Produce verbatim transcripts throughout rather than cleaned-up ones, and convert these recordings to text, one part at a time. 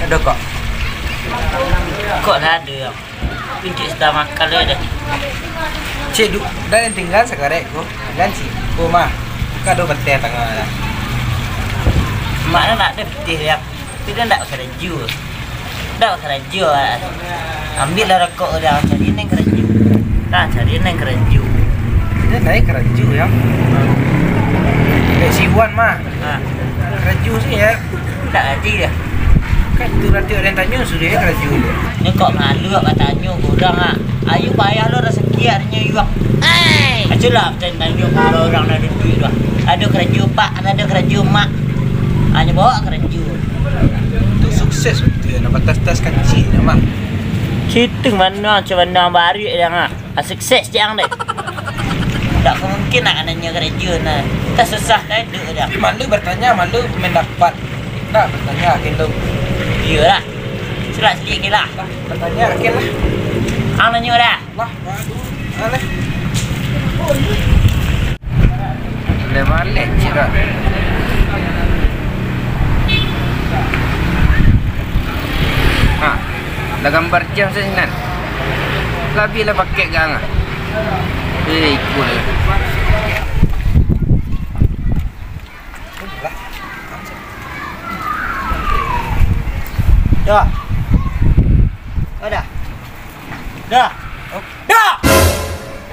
Ado kok. Kok lah ado yang pincik sudah makan le deh. Cik, du-, dah yang tinggal sakarek ko. Kan cik, ko mah. Bukan ado bateh tangah dah. Mak nak ado bateh yang. Tapi dah ndak bakarajo. Ndak bakarajo, ah. Ambiaklah rokok urang, cari nan karajo. Nah, cari nan karajo. Dia naik karajo, ya. Kayak si Iwan mah. Ha. Karajo sih, ya. Ndak gaji dah. Kan tu nanti ada yang tanya sudah ya karajo. Ni kok malu awak batanyo ka urang, ah. Ayo payah lo rasaki arinyo iwak. Aculah batanyo ka urang-urang nan ado duit tu, ah. Ado karajo, Pak, ado karajo, Mak. Hanyo bawa karajo. Tu sukses tu ya, nak batas-tas kacik nyo mah. Situ mano, macam mano baruik dah, ah. Ah, sukses cik ang deh. Tak mungkin nak kananyo karajo nah. Kita susah kan duduk dah. Tapi malu bertanya, malu mendapat. Nak bertanya, akhir tu. Iyolah. Sudah sedikit lah. Bertanya, akhir lah. Ang nanyo dah. Lah, aduh. Alah. Boleh balik cik dah. Ha, lah gambar jam sinan. Labiah lah pakai gang ah. Eh, ikut lah. Dah. Dah. Dah. Dah.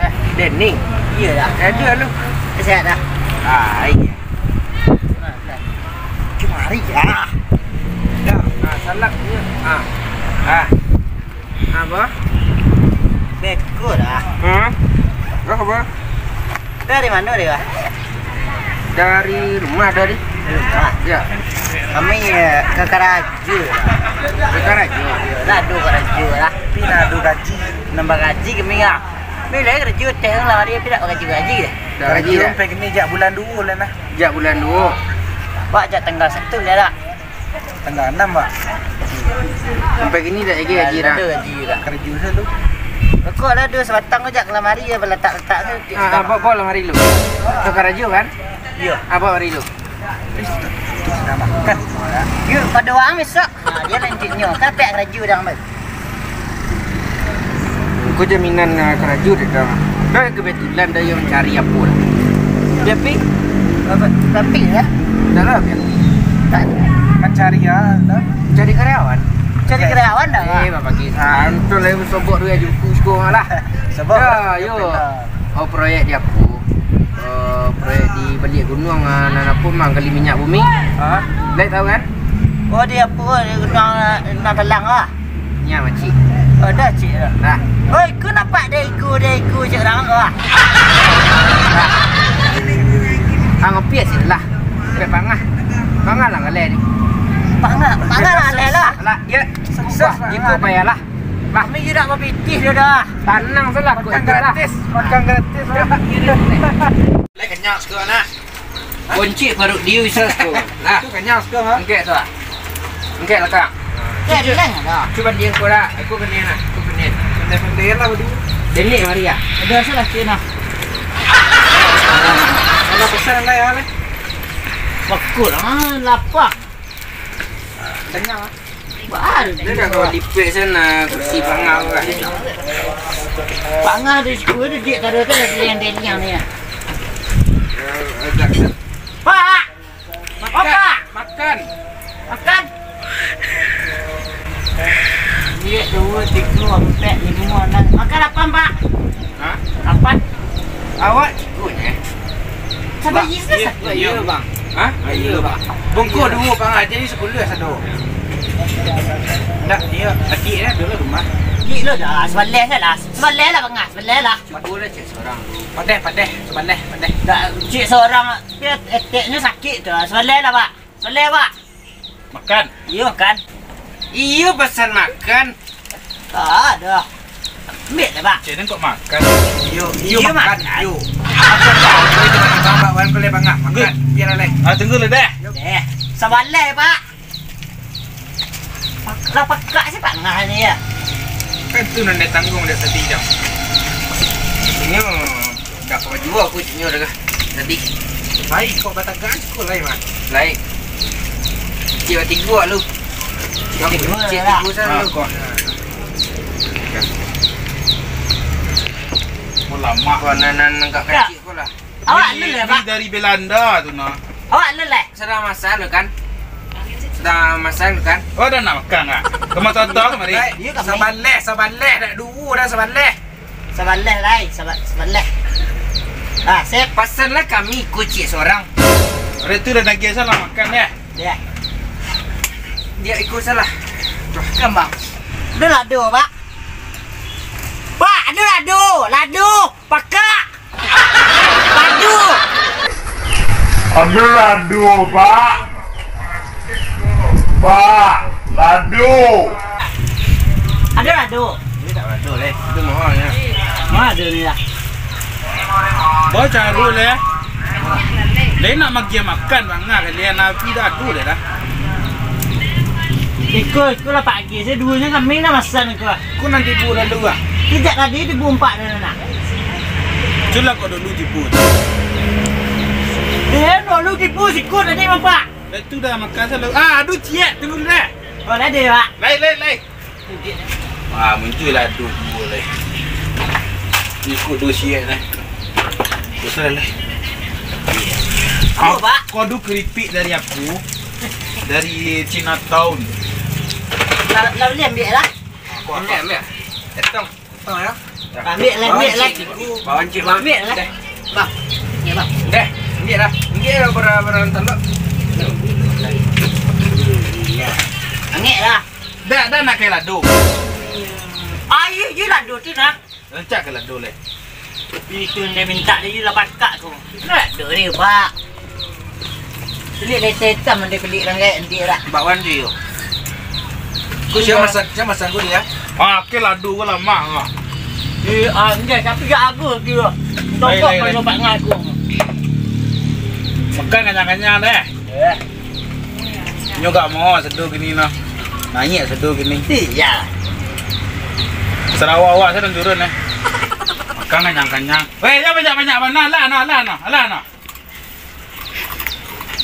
Eh, Denny. Iya dah. Ada lu. Sehat dah. Ah, iya. Kemari ya. Dah. Ah, salah. Ah. Ah. Apa? Beko dah. Hmm? Dah apa? Dari mana dia? Dari rumah tadi. Rumah. Ya. Kami eh, ke karajo. Ke karajo. Lah ado karajo lah. Tapi nak ado gaji. Nambah gaji kami lah. Bila karajo teh lah hari tidak gaji-gaji dah. Dah gaji dah. Sampai kini jak bulan dua lah nah. Jak bulan dua. Pak jak tanggal satu ya dah. Tanggal enam, Pak. Sampai kini tak lagi gaji dah. Ada gaji dah. Kerja selalu. Rokok lah ada sebatang kau jak ke lamari ya, beletak-letak tu. Ah, ah, bawa, bawa lamari lu. Kau karajo kan? Iya. Ah, bawa lamari lu. Itu sudah makan. Yuk, pada orang besok. Nah, dia lanjutnya. Kan pek karajo dah, Bang. Ko jaminan, ah, karajo dek dang. Dah kebetulan dah yang cari apo lah. Dia pi? Apa? Tapi ya? Dah lah, pi. Tak. Mencari, ah, dah. Cari karyawan. Cari karyawan dah. Eh, babagi santo lah, sobok duit jumpa siko lah. Sobok. Ya, yo. Oh, proyek di apo? Eh, proyek di baliak gunuang, ah, nan apo manggali minyak bumi. Ha? Lai tahu kan? Oh, di apo? Di gunuang, ah, nan talang ah. Nya, makcik. Oh, dah, cik, dah. Nah. Oi, ku nampak dek iku, dek iku, cik urang ko, ah. Nah. Ang api asin lah. Sampai pangah. Pangah lah galeh ni. Pangah, pangah lah galeh lah. Lah, ya. Sukses, wah, iku payah lah. Lah. Kami tidak berpitih dah, dah. Tanang salah, makan gratis, makan gratis. Lah, kenyang sekarang, nah. Kunci paruik dia bisa tu. Nah. Tu kenyang suka, ha? Engkek tu, ah. Engkek lekak. Engkek bilang ada. Cuba dia kau dah. Aku kena nak. Aku kena. Pandai-pandai lah, Budi. Delik mari ya. Ada salah cik nah. Ada pesan lah ya, leh. Bakul, ah, lapar. Kenyang, ah. Baru dia dah kau lipek sana, kursi pangah kau kan. Pangah tu sepuluh tu, dia taruh tu dah teliang-teliang ni, ya. Pak! Makan! Pak! Makan! Makan! Dia dua, tiga, empat, lima, enam. Makan lapan, Pak! Hah? Lapan. Awak cikgu ni. Sampai Bak, Yesus iya, sakit iya, dah. Bang. Hah? Iya, Bang. Bungkuh dua pangah jadi sepuluh satu. Ndak, iya, adik dia dulu rumah. Adik lo dah, sebelah saja lah. Sebelah lah, Bang, ah, sebelah lah. Cikgu lah, cik seorang. Padeh, padeh, sebelah, padeh. Dah, cik seorang, dia eteknya sakit tu. Sebelah lah, Pak. Sebelah, Pak. Makan. Iyo, makan. Iyo, pesan makan. Ah, dah. Ambil lah, Pak. Cik, ni kok makan? Iyo, iyo, iyo, makan, makan. Iyo. Makan, Pak. Kau itu makan, Bang, Bang, kau boleh bangak. Makan. Biar alai. Ah, tunggu dulu deh. Deh. Sabar lah, Pak. Pak, lah pakak si pangah ni, ya. Kan tu nan dia tanggung dia tadi, dah. Inyo. Dah kau jua aku cik nyo dah. Tadi. Baik, kau batagak sekolah, Iman. Lain. Cik batigo lu. Cik, cik, cik, tigo salah. Ah, kok. Kok lamak. Kok nan, nan agak kecik ko lah. Awak anu lah, Pak. Dari Belanda tu nah. Awak anu lah. Sadang masak lu kan? Sadang masak lu kan? Oh, dah nak makan ah? Kama tonton mari. Sabaleh, sabaleh, dak duo dah sabaleh. Sabaleh lai, saba-, sabaleh. Ah, sip. Pasanlah kami iko ciek surang. Hari tu dah nagih salah makan dah. Ya. Dia iko salah. Kambang. Ado lado, Pak. Pak, ado lado, lado, pakak. Lado. Ado lado, Pak. Pak, lado. Ado lado. Ini tak lado, leh. Itu mahal ya. Mahal dia ni lah. Bawa caru leh. Leh nak magiah makan bangah kalian, api dah ado leh dah. Iko, iko lah pagi, saya duonyo kami nak masan iko lah. Ko nan tibo lalu ah. Sejak tadi tibo ampek dah nak. Culah kok dulu tibo. Eh, dulu tibo siko tadi mampak. Dah tu dah makan selalu. Ah, aduh ciek tunggu dulu dah. Oh, dah ada, Pak. Lai, lai, lai. Ah, muncul lah duo lai. Ikut duo siat lah. Bosan lah. Apa, Pak? Kau, kau tu keripik dari aku. Dari Chinatown. Lah, lah boleh ambil lah. Aku ambil, ambil. Datang. Datang ya. Ambil lah, ambil lah. Bawa encik, Bang. Ambil lah. Bang. Ni, Bang. Deh, ambil lah. Ambil lah barang-barang tanduk. Ambil lah. Dah, dah nak kai lado. Ayo je lado tu nah. Rancak kai lado leh. Itu yang dia minta tadi lah pakak tu. Lado ni, Pak. Pelik lete hitam dia pelik ranggai nanti rak. Bakwan tu yo. Ku siapa masak, siapa masak ku dia? Ah, kai lado ku lama ah. Eh, ah, enggak, tapi gak aku dia. Baik, tokok baik, baik. Kalau Pak ngaku. Makan kanyang-kanyang deh. Eh. Nyo gak mau seduh gini nah. Naik seduh gini. Iya. Sarawa awak saya turun eh. Makan kanyang-kanyang. Weh, jangan banyak-banyak mana lah nah lah nah lah nah.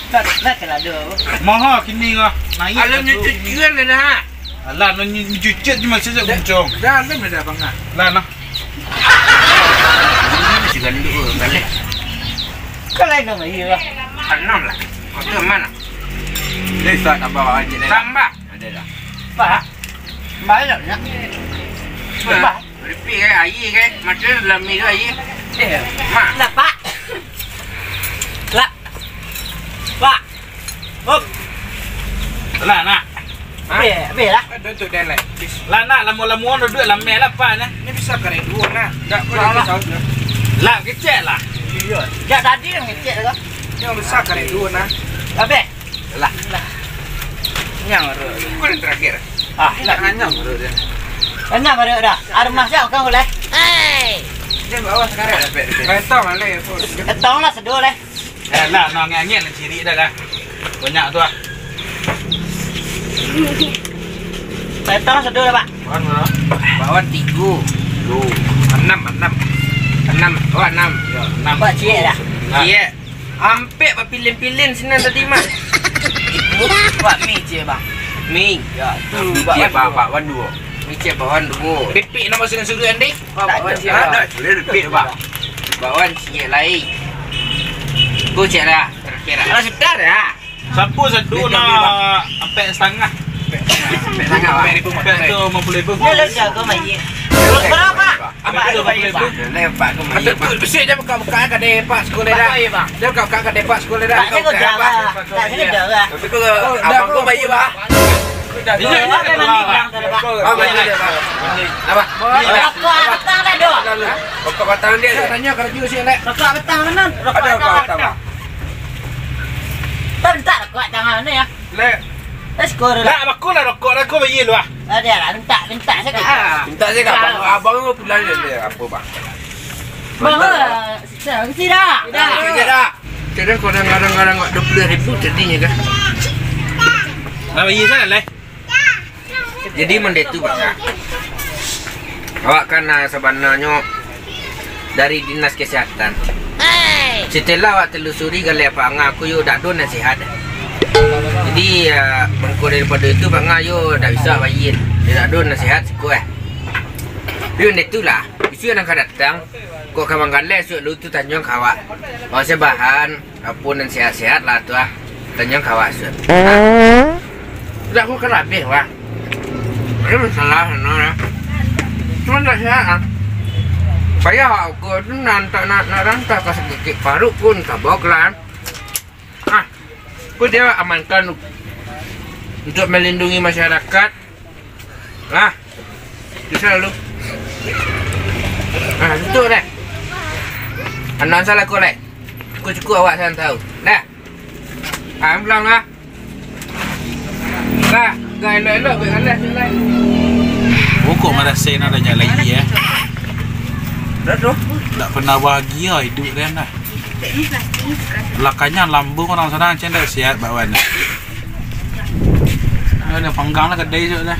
Tak, tak kena ada. Maha kini lah. Naik alam seduh ni gini. Cucian dah. Alah, no ni cucian cuma saja buncong. Dah, dah ada bangah. Lah nah. Ini masih ganduk tu, balik. Kalau nama iya lah. Enam lah. Kau tu mana? Dia tak tambah awak cik dah. Tambah. Ada dah. Pak. Banyak nya. Pak. Repeat kan, air kan. Macam dalam mi tu air. Eh, mak. Lah, Pak. Lah. Pak. Hop. Lah, nak. Habis, habis lah. Ada tu dah lah. Lah, nak, lama-lama orang duduk lameh lah, Pak, nah. Ni bisa karek dua, nah. Tak boleh saus dah. Lah, kecek lah. Iya. Jak tadi yang kecek lah. Yang besar karek dua, nah. Habis. Lah. Lah. Nyang baru. Kau yang terakhir. Ah, nak anyam baru dia. Anyam baru dah. Armah siap kau boleh. Hei. Dia bawa sekarang. Kentang lah, leh. Kentang lah, seduh leh. Eh, lah, no angin-angin lah, cirik dah lah. Banyak tu lah. Kentang lah, seduh dah, Pak. Bakwan berapa? Bakwan tigo. Duh. Enam, enam. Enam. Oh, enam. Ya, enam. Pak, ciek dah. Nah. Ciek. Ampek bapilin-pilin sinan tadi mah. Pak, mi ciek, Bang. Mi. Ya, tu, ciek, Bang, bakwan duo. Mi ciek, bakwan duo. Pipik nama suruh-suruh, Andi? Pak, bakwan ciek, Bang. Ada, boleh repeat, Pak. Bakwan ciek lai. Ko ciek lah, terakhir lah. Alah, sudah dah. Sapu satu nak ampek setengah. Ampek setengah, Pak. Ampek tu lima puluh ribu. Dia lega kau main. Berapa? Ampek tu lima puluh ribu. Boleh, Pak, aku main, Pak. Betul, besik je buka-buka kadai Pak sekolah dah. Pak, iya, Bang. Dia buka-buka kadai Pak sekolah dah. Tak, saya kerja, Pak. Tak, saya kerja, Pak. Tapi kau, abang kau baik, Pak. Iya, iya, Pak. Abang baik, Pak. Apa? Rokok petang dah, Dok. Rokok batang dia. Saya tanya kerja si Alek. Rokok petang mana? Ada rokok batang, Pak. Tak, tak, rokok tangan ni ya. Lek. Let's go, Dok. Lah, bakulah rokok lah, kau bayar lu ah. Ada lah, minta, minta saya kat. Ah. Minta saya kat abang. Abang tu pulang dia, dia apa, Bang? Bang, eh, sida, sida. Sida. Kadang-kadang, kadang-kadang dua puluh ribu jadinya kan. Lah, bayar sana lah. Jadi, mande tu, Bang. Awak kan, ah, sabananyo dari Dinas Kesehatan. Setelah awak telusuri, galeh Pak Angah, aku yo dak ado nan sehat. Jadi, Jadi, ah, mangko daripado itu, bangah yo dak bisa bayin. Dak ado nasihat siko eh. Yo, ndak itulah. Isu nan ka datang, kok ka manggaleh suak lu tu tanyo ka awak. Awak se bahan, apo nan sehat-sehat lah tu ah. Tanyo ka awak suak. Dak ko ka abih, wah. Ini masalah, no, ya. Cuma dak sehat, ah. Payah awak ko tu nan tak nak, nak rantah ka sakik paruik pun tabok lah. Ah, ko dia amankan untuk melindungi masyarakat. Nah, bisa lalu. Nah, tutup deh. Anam salah ko, Lek. Ko cukup awak san tahu. Dah. Ah, pulang lah. Dah, dah elok-elok, baik alas tu, Lek. Pokok marasai nak banyak lagi, eh. Dah tu. Tak pernah bahagia hidup dia dah. Lah kanyang lambung orang sana, macam tak sihat bak wan. Ada panggang lah kedai tu lah.